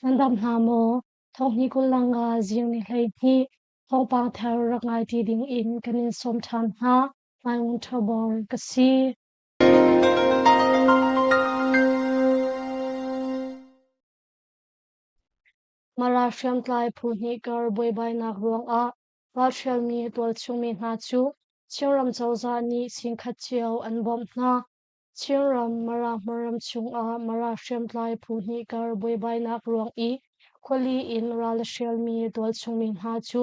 Nan dam hna maw? Thonghni 25 zing ni 12 thawngpang thar rak ngai ṭi ding in kan in sawm ṭhan hna. Ngai Ṭhabor ka si. Mara hriamtlai phu hnih kar buaibainak ruangah ralhrialmi tualchungmi hna cu Chinram cozah nih singkhat cio an bawmh hna. Chinram Mara hmunram chungah Mara hriamtlai phu hnih kar buaibainak ruang i khuali in ral a hrialmi tualchungmi hna cu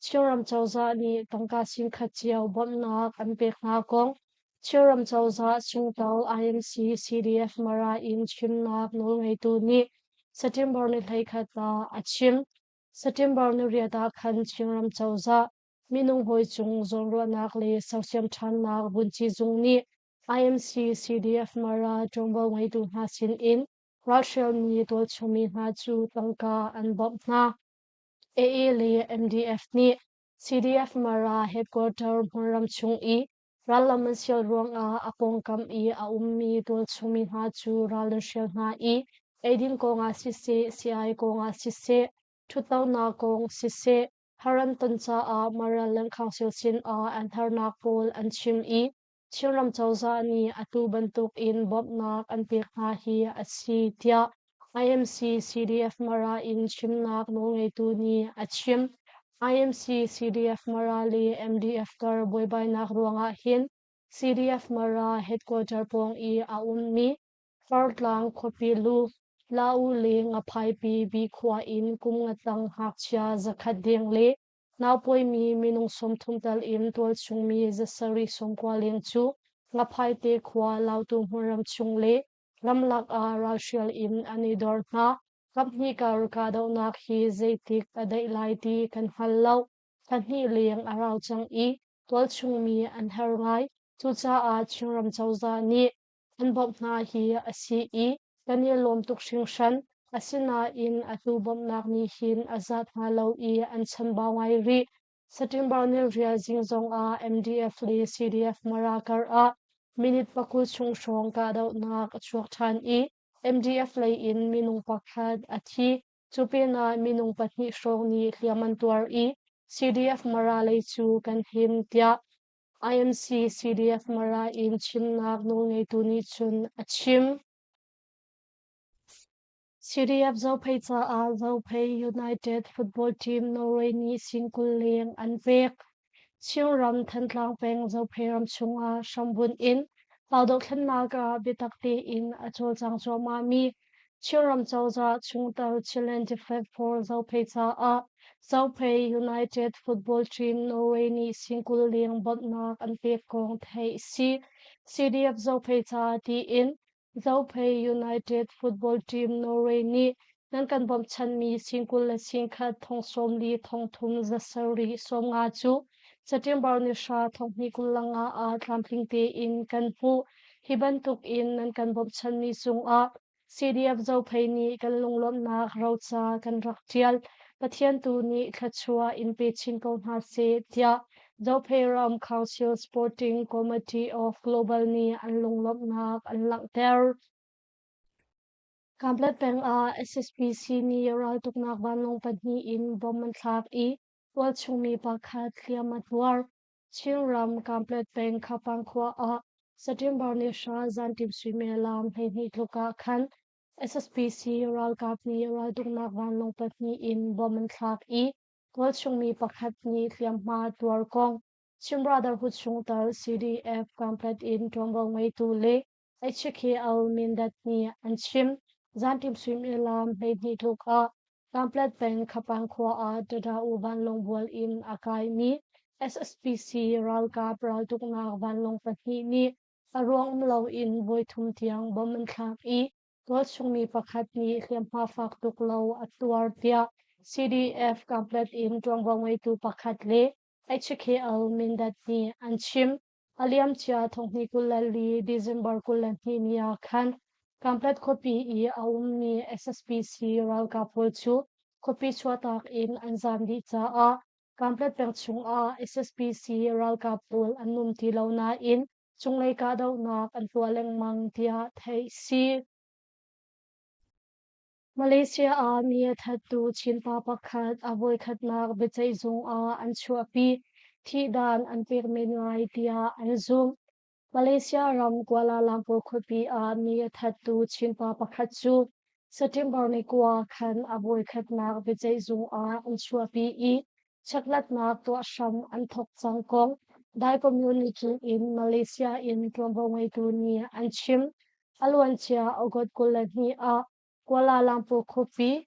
Chinram cozah nih tangka singkhat cio bawmhnak an pek hna kong Chinram cozah chungtel IMC CDF Mara in chimnak nawlngeitu nih September ni 11 ah a chim. September ni riat ah khan Chinram cozah minung hawi cung zawnruahnak le sersiam ṭhannak vunci zung nih IMC CDF Mara ṭuanvo ngeitu hna sin in ralhrialmi tualchungmi hna cu tangka an bawmh hna. AA le MDF nih CDF Mara headquarter hmunram chung i rallam an sial ruangah a pawngkam i a ummi tualchungmi hna cu ral an hrial hna i eidin kongah siseh, sii-ai kongah siseh, ṭhutlonak kong siseh, har an ton caah Mara le Council sinah an harnak pawl an chim i Chinram cozah nih atu bantuk in bawmhnak an pek hna hi a si tiah IMC CDF Mara in chimnak nawlngeitu nih a chim. IMC CDF Mara le MDF kar buaibainak ruangah hin CDF Mara headquarter pawng i a ummi Fartlang khuapi lu Lau le Ngaphaipi bi khua in kum nga tang ngakchia zakhat deng le naupawimi minung 30 tal in tualchungmi zasarih 90 leng cu Ngaphaite khua Lautu hmunram chung le ramlak ah ralhrial in an i dor hna. Kaphnih kar kahdohnak hi zeitik a daih lai ti kan hngal lo. Thla hnih leng a rau cang i tualchungmi an har ngai. Cucaah Chinram cozah nih an bawmh hna hi a si i kan i lawm tuk hringhran. Asinain atu bawmhnak nih hin a zat hna lo i an chambau ngai rih. September ni rial zing zongah MDF le CDF Mara kar ah minute 20 chung hrawng kahdohnak a chuak ṭhan i MDF lei in minung pakhat a thi. Cu pinah minung pahnih hrawng nih hliam an tuar i CDF Mara lei cu kan him tiah IMC CDF Mara in chimnak nawlngeitu nih cun a chim. CDF Zophei caah Zophei United Football Team Norway nih sing 20 leng an pek. Chinram Thantlang peng Zophei ram chungah hrambunh in Pau dohthlennak ah biatak tein a cawlcang cuahmahmi Chinram cozah chungtel Chilean Defense for Zophei caah Zophei United Football Team Norway nih sing 20 leng bawmhnak an pek kong theih a si. CDF Zophei ca tiin Zophei United Football Team Norway nih nan kan bawmhchanhmi sing 20 le sing khat thong 40 thong thum za sarih 50 cu September ni hra thong hnih 25 ah tlamtling tein kan hmuh. Hi bantuk in nan kan bawmhchanhmi cungah CDF Zophei nih kan lunglawmhnak roca kan rak ṭial. Pathian tu nih thluachuah in pe chin ko hna seh tiah Zophei ram Council Sporting Committee of Global nih an lunglawmhnak an langhter. Kanpetlet peng ah SSPC nih raltuknak vanlawng pahnih in bomb an thlak i tualchungmi pakhat hliam a tuar. Chinram Kanpetlet peng Khapang khua ah September ni hra zanṭim suimilam 12 tluk ah khan SSPC ralkap nih raltuknak vanlawng pahnih in bomb an thlak i tualchungmi pakhat nih hliamhma tuar kong Chin Brotherhood chungtel CDF Kanpetlet in ṭuanvo ngeitu le HKL Mindat nih an chim. Zanṭim suimilam 12 tluk ah Kanpetlet peng Khapang khua ah Tada-u vanlawng bual in a kaimi SSPC ralkap raltuknak vanlawng pahnih nih a ruang um loin voithum tiang bomb an thlak i tualchungmi pakhat nih hliamhma fak tuk lo a tuar tiah CDF Kanpetlet in ṭuanvo ngeitu pakhat le HKL Mindat nih an chim. A liamcia thonghnih 24 December 22 ni ah khan Kanpetlet khuapi i a ummi SSPC ralkap pawl cu khuapi chuahtak in an zaam dih caah Kanpetlet peng chungah SSPC ralkap pawl an um ti lo nain cunglei kahdohnak an tuah lengmang tiah theih si. Malaysia ah mi a thattu Chinpa pakhat a voikhatnak biaceihzung ah an chuahpi. Thihdan an pek men lai tiah an zumh. Malaysia ram Kuala Lumpur khuapi ah mi a thattu Chinpa pakhat cu September ni 9 khan a voikhatnak biaceihzung ah an chuahpi i chekhlatnak tuah hram an thawk cang kong Dai Community in Malaysia in ṭuanvo ngeitu nih an chim. A luancia August 22 ah Kuala Lumpur khuapi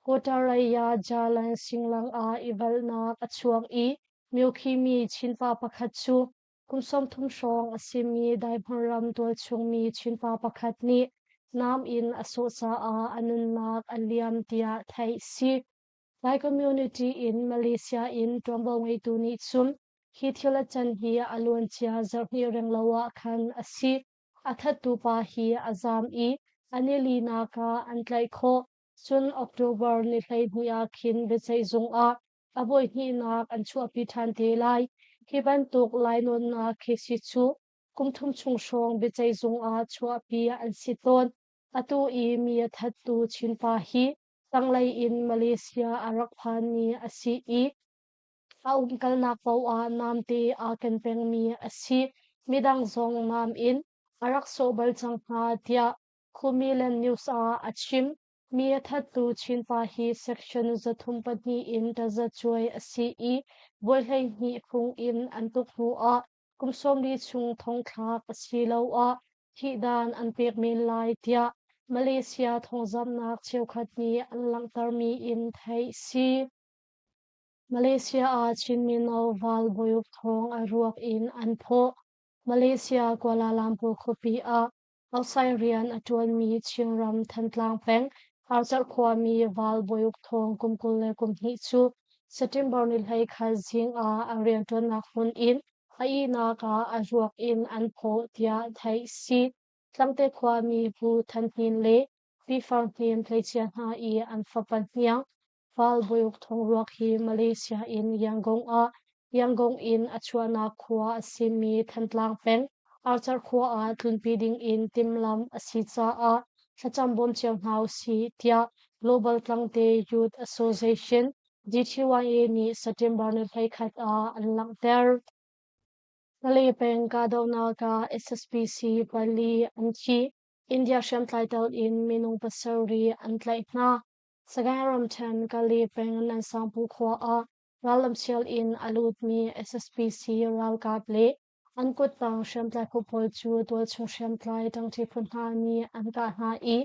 Kotaraya Jalan Singlang ah i valhnak a chuak i myokhimi Chinpa pakhat cu kum 30 hrawng a simi Daihmun ram tualchungmi Chinpa pakhat nih nam in a sawh caah a nunnak a liam tiah theih si. Lai community in Malaysia in ṭuanvo ngeitu nih cun hi thil a can hi a luancia zarhhnih renglo ah khan a si. A thattu pa hi a zaam i a nilinak ah an tlaih khawh. Cun October ni 12 ah khin biaceihzung ah a voihnihnak an chuahpi ṭhan te lai. Hi bantuk lainawnnak case cu kum thum chung hrawng biaceihzung ah chuahpi an si tawn. Atu i mi a thattu Chinpa hi tanglei in Malaysia a rak phanmi a si i A umkalnak paoh ah namte aa ken pengmi a si. Midang zong nam in a rak sawh bal cang hna tiah Khumiland News ah a chim. Mi a thattu Chinpa hi Section 302 in tazacuai a si i voi 12 fung in an tuk hnu ah kum 40 chung thongthlak asiloah thihdan an pek men lai tiah Malaysia thawngzamhnak cheukhat nih an langhtermi in theih si. Malaysia ah Chin mino Val Bawiuk Thawng a ruak in an phawh. Malaysia Kuala Lumpur khuapi ah outside rian a ṭuanmi Chinram Thantlang peng Arcarh khuami Val Bawiuk Thawng kum 22 cu September ni 21 zing ah a rianṭuannak hmun in a ihnak ah a ruak in an phawh tiah theih si. Tlangte khuami Pu Than Hnin le Pi Far Hnin tleicia hna i an fapa hniang Val Bawiuk Thawng ruak hi Malaysia in Yangon ah Yangon in a chuahnak khua a simi Thantlang peng Arcar khua ah tlunpi ding in timhlamh a si caah thlacam bawm cio hna usih tiah Global Tlangte Youth Association GTYA nih September ni 21 ah an langhter. Kalay peng kahdohnak ah SSPC pali an thi. India hriamtlai tel in minung pasarih an tlaih hna. Sagaing ramṭhen Kalay peng Nansangpu khua ah rallamsial in a lutmi SSPC ralkap le an kuttang hriamtlai phu pawl cu tualchung hriamtlai ṭangṭi phu hna nih an kah hna i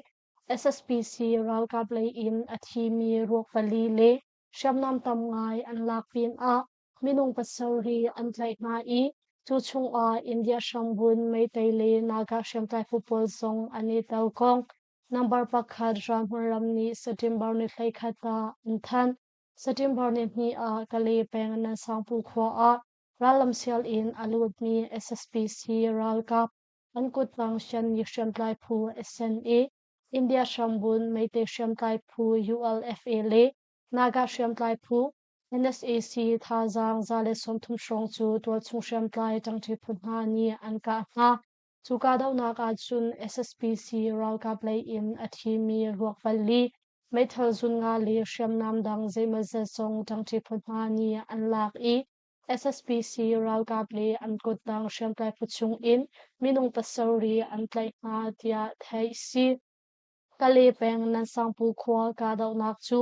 SSPC ralkap lei in a thimi ruak pali le hriamnam tam ngai an lak pinah minung pasarih an tlaih hna i cu chungah India hrambunh Meitei le Naga hriamtlai phu pawl zong an i tel kong Number pakhat Ralhmun ram nih September ni 21 ah an thanh. September ni hnih ah Kalay peng Nansangpu khua ah rallamsial in a lutmi SSPC ralkap an kuttang Shanni hriamtlai phu SNA, India hrambunh Meitei hriamtlai phu ULFA le Naga hriamtlai phu NSAC thazaang 130 hrawng cu tualchung hriamtlai ṭangṭi phu hna nih an kah hna. Cu kahdohnak ahcun SSPC ralkap lei in a thimi ruak pali, meithal zun nga le hriamnam dang zeimawzat zong ṭangṭi phu hna nih an lak i SSPC ralkap le an kuttang hriamtlai phu chung in minung pasarih an tlaih hna tiah theih si. Kalay peng Nansangpu khua kahdohnak cu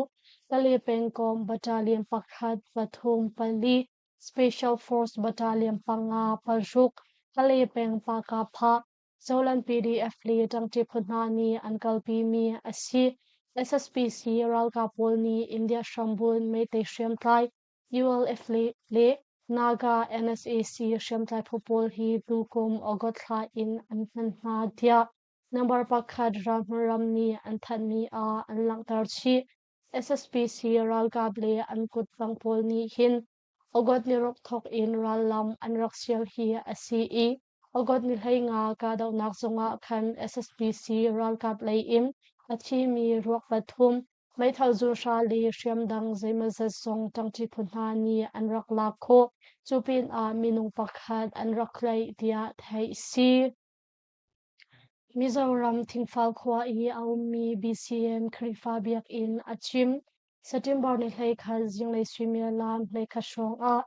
Kalay pengkomh battalion pakhat, pathum, pali, Special Force Battalion panga paruk Kalay peng Pakapha Zoland PDF le ṭangṭi phu hna nih an kalpimi a si. SSPC ralkap pawl nih India hrambunh Meitei hriamtlai ULF le Naga NSAC hriamtlai phu pawl hi tukum August thla in an hman hna tiah number pakhat ralhmun ram nih an thanhmi ah an langhter chih. SSPC ralkap le an kuttang pawl nih hin August ni ruk thawk in rallam an rak sial hi a si i August ni 15 kahdohnak zongah khan SSPC ralkap lei in a thimi ruak pathum, meithal zunhra le hriamdang zeimawzat zong ṭangṭi phu hna nih an rak lak khawh. Cu pinah minung pakhat an rak tlaih tiah theih si. Mizoram Thingfal khua i a ummi BCM Khrihfa biakinn a chim. September ni 11 zinglei suimilam 11 hrawng ah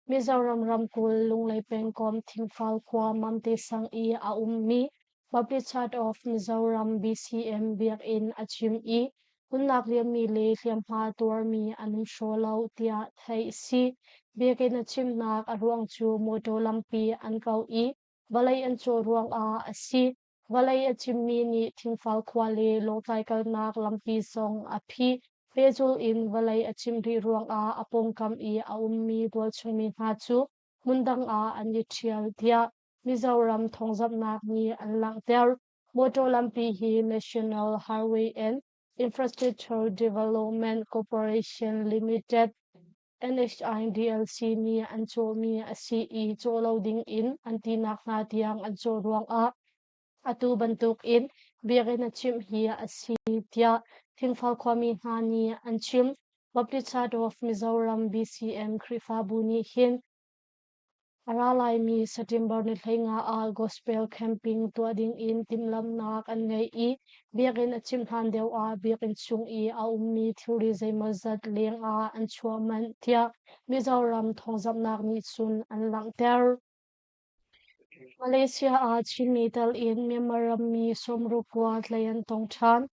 Mizoram ramkulh Lunglei pengkomh Thingfal khua Mamte sang i a ummi Baptist Church of Mizoram BCM biakinn a chim i hunnak liammi le hliamhma tuarmi an um hraw lo tiah theih a si. Biakinn a chimnak a ruang cu mawṭaw lampi an kau i vawlei an cawh ruangah a si. Vawlei a cimmi nih Thingfal khua le Lawngtlai kalnak lampi zong a phih. Pehzul in vawlei a cimh rih ruangah a pawngkam i a ummi tualchungmi hna cu hmundang ah an i ṭhial tiah Mizoram thawngzamhnak nih an langhter. Motor lampi hi National Highway and Infrastructure Development Corporation Limited NHIDLC nih an cawhmi a si i cawh lo ding in an tinak hna tiang an cawh ruangah atu bantukin biakinn a chimh hi a si tiah Thingfal khuami hna nih an chim. Baptist Church of Mizoram BCM Khrihfabu nih hin A ra laimi September ni 15 ah Gospel Camping tuah dingin timhlamhnak an ngei i biakinn a cimh hlan deuh ah biakinn chung i a ummi thilri zeimawzat leng ah an chuah manh tiah Mizoram thawngzamhnak nih cun an langhter. Malaysia ah Chinmi tal in Myanmar rammi 60 kua tlai an tong ṭhan.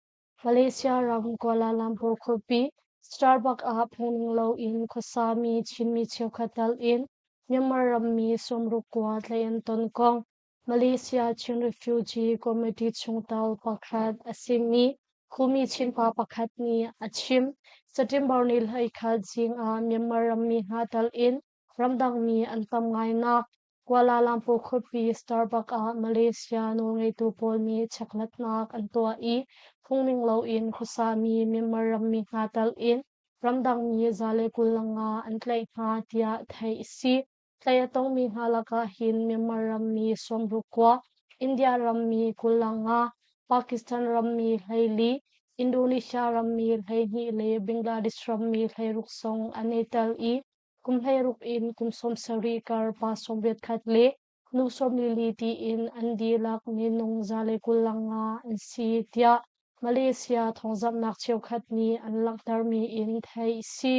Malaysia ram Kuala Lumpur khuapi Starbucks ah phungning loin khuasami Chinmi cheukhat tal in Myanmar rammi 60 kua tlaih an ton kong Malaysia Chin Refugee Committee chungtel pakhat a simi Khumi Chinpa pakhat nih a chim. September ni 11 zing ah Myanmar rammi hna tal in ramdangmi an tam ngainak Kuala Lumpur khuapi Starbucks ah Malaysia nawlngeitu pawl nih chekhlatnak an tuah i phungning loin khuasami Myanmar rammi hna tal in ramdangmi 125 an tlaih hna tiah theih a si. Tlaih a tongmi hna lakah hin Myanmar rammi 60, India rammi 25, Pakistan rammi 24, Indonesia rammi 12 le Bangladesh rammi 16 zong an i tel i kum 16 in kum 70 kar pa 81 le nu 44 tiin an dihlak minung 125 an si tiah Malaysia thawngzamhnak cheukhat nih an langhtermi in theih a si.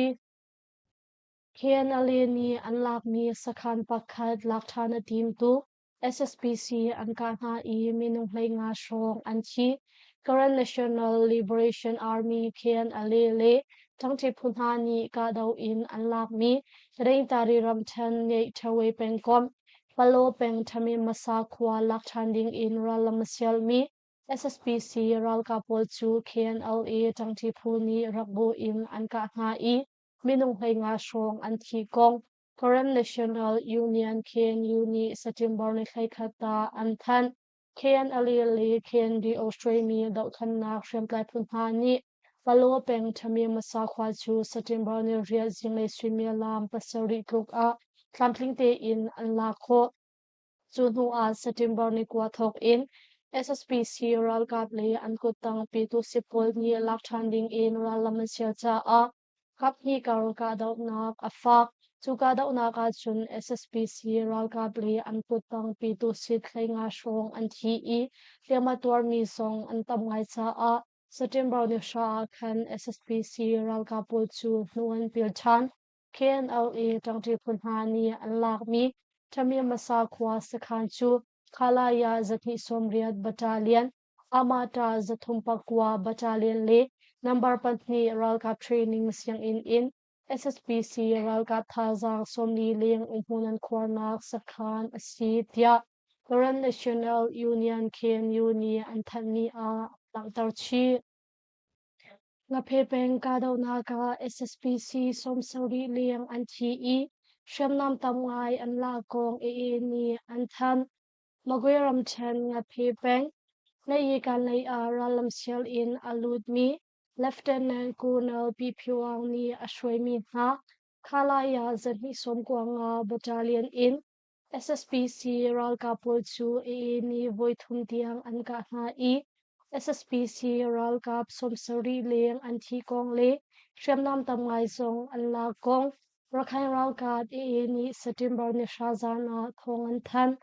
KNLA nih an lakmi sakhan pakhat lak ṭhan a timtu SSPC an kah hna i minung 15 hrawng an thi. Karen National Liberation Army KNLA le ṭangṭi phu hna nih kahdoh in an lakmi Rengtari ramṭhen Ngeihṭhawe pengkomh Palo peng Ṭhamimasa khua lak ṭhan ding in rallam a sialmi SSPC ralkap pawl cu KNLA ṭangṭi phu nih rakbu in an kah hna i minung 15 hrawng an thi kong Karen National Union KNU nih September ni 11 ah an thanh. KNLA le KNDO hruaimi dohthlennak hriamtlai phu hna nih Palaw peng Thamyamasa khua cu September ni 8 zinglei suimilam 7 tluk ah tlamtling tein an lak khawh. Cu hnu ah September ni 9 thawk in SSPC ralkap le an kuttang pyituhsit pawl nih lak ṭhan ding in rallam an sial caah Kaphnih kar kahdohnak a fak. Cu kahdohnak ahcun SSPC ralkap le an kuttang pyituhsit 15 hrawng an thi i hliam a tuarmi zong an tam ngai caah September ni 9 ah khan SSPC ralkap pawl cu hnu an pil ṭhan. KNLA ṭangṭi phu hna nih an lakmi Thamyamasa khua sakhan cu Khalaya 280 Battalion Amata 309 Battalion le Number 2 ralkap training sianginn in SSPC ralkap thazaang 40 leng umhmun an khuarnak sakhan a si tiah Karen National Union KNU nih an thanhmi ah langhter chih. Ngaphe peng kahdohnak ah SSPC 70 leng an thi i hriamnam tam ngai an lak kong AA nih an thanh. Magwe ramṭhen Ngaphe peng Nayikan lei ah rallam sial in a lutmi Lieutenant Colonel Pi Pyo Aung nih a hruaimi hna Khalaya 295 Battalion in SSPC ralkap pawl cu AA nih voithum tiang an kah hna i SSPC ralkap 70 leng an thi kong le hriamnam tam ngai zong an lak kong Rakhine ralkap AA nih September ni 9 zan ah thawng an thanh.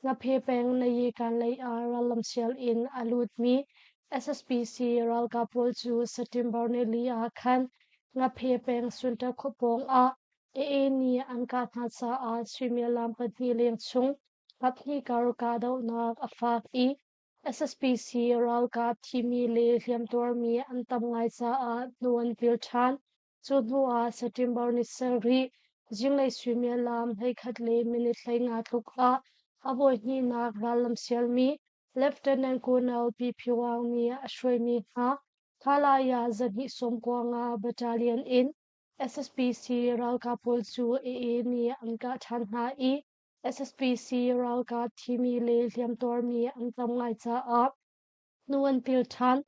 Ngaphe peng Nayikan lei ah rallam sial in a lutmi SSPC ralkap pawl cu September nili ah khan Ngaphe peng Sunta khuapawng ah AA nih an kah hna caah suimilam pahnih leng chung kaphnih kar kahdohnak a fak i SSPC ralkap thimi le hliamtuarmi an tam ngai caah hnu an pil ṭhan. Cu hnu ah September ni sarih zinglei suimilam 11 le minute 15 tluk ah a voihnihnak rallam sialmi Lieutenant Colonel Pi Phi Wang nih a hruaimi hna Thalaya zahnih sawmkua Battalion in SSPC ralkap pawl cu AA nih an kah ṭhan hna i SSPC ralkap thimi le hliamtuarmi an tam ngai caah hnu an pil ṭhan.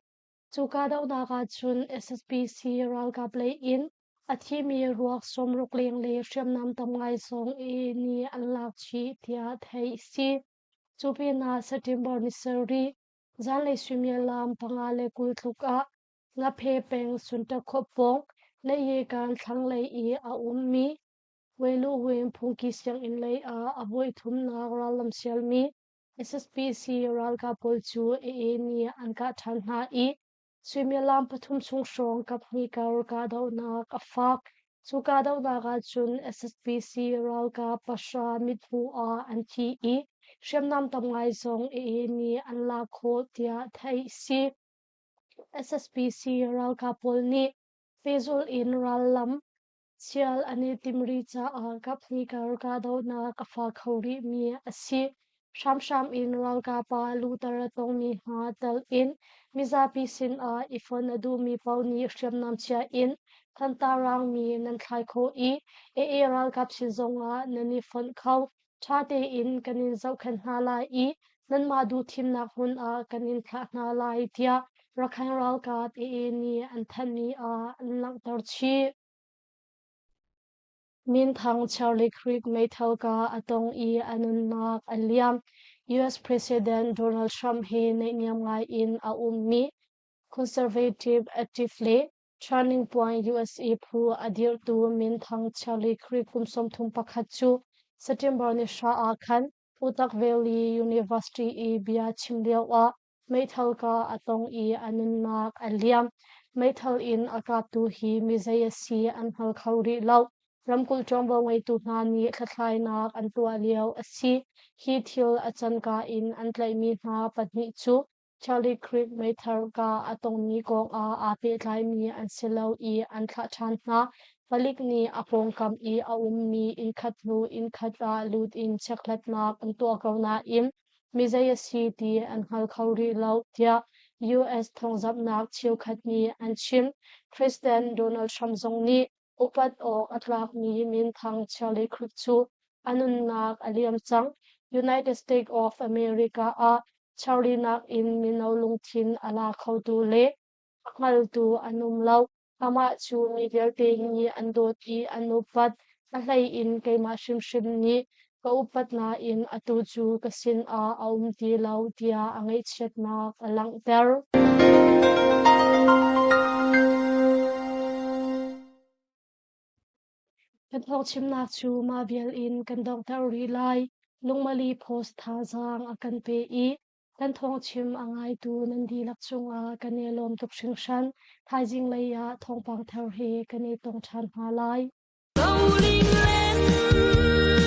Cu kahdohnak ahcun SSPC ralkap lei in a thimi ruak 60 leng le hriamnam tam ngai zong AA nih an lak chih tiah theih a si. Cu pinah September ni sarih zanlei suimilam 5:20 tluk ah Ngaphe peng Sunta khuapawng Leiyekan thlanglei i a ummi Weiluwin phungki sianginn lei ah a voithumnak rallam sialmi SSPC ralkap pawl cu AA nih an kah ṭhan hna i suimilam pathum chung hrawng kaphnih kar kahdohnak a fak. Cu kahdohnak ahcun SSPC ralkap pahra mithmuh ah an thi i hriamnam tam ngai zong AA nih an lak khawh tiah theih a si. SSPC ralkap pawl nih pehzulh in rallam Sial an i timh rih caah kaphnih kar kahdohnak a fak kho rihmi a si. Hramhram in ralkap ah luhter a tongmi hna telh in mizapi sinah i fonh a duhmi paoh nih hriamnam chia in thantar raangmi nan thlai khawh i AA ralkap sin zongah nan i fonh kho. Ṭha tein kan in zohkhenh hna lai i nanmah duhthimnak hmun ah kan in thlah hna lai tiah Rakhine ralkap AA nih an thanhmi ah an langhter chih. Minthang Charlie Creek meithal kah a tong i a nunnak a liam. US President Donald Trump he naihniam ngai in a ummi conservative active le Turning Point USA phu a dirhtu minthang Charlie Creek kum 31 cu September ni hra ah khan Utah Valley University i bia chim lioah meithal kah a tong i a nunnak a liam. Meithal in a kaptu hi mizei a si an hngal kho rih lo. Ramkulh ṭuanvo ngeitu hna nih hlathlainak an tuah lio a si. Hi thil a canka in an tlaihmi hna pahnih cu Charlie Creek meithal kah a tongmi kongah aa pehtlaimi an si lo i an thlah ṭhan hna. Palik nih a pawngkam i a ummi innkhat hnu innkhat ah lut in chekhlatnak an tuah ko nain mizei a si ti an hngal kho rih lo tiah US thawngzamhnak cheukhat nih an chim. President Donald Trump zong nih upat awk a tlakmi minthang Charlie Kirk cu a nunnak a liam cang. United States of America ah Charlie nakin mino lungthin a la khotu le a hngaltu an um lo. Amah cu mi vialte nih an dawt i an upat. A hlei in keimah hrimhrim nih ka upat nain atu cu ka sinah a um ti lo tiah a ngaihchiatnak a langhter. Kan thawngchimnak cu mah vial in kan donghter rih lai. Lungmali post thazaang a kan pe i Kan thawngchim a ngaitu nan dihlak cungah kan i lawm tuk hringhran. Thaizing lei ah thawngpang thar he kan i tong ṭhan hna lai. Rolling land.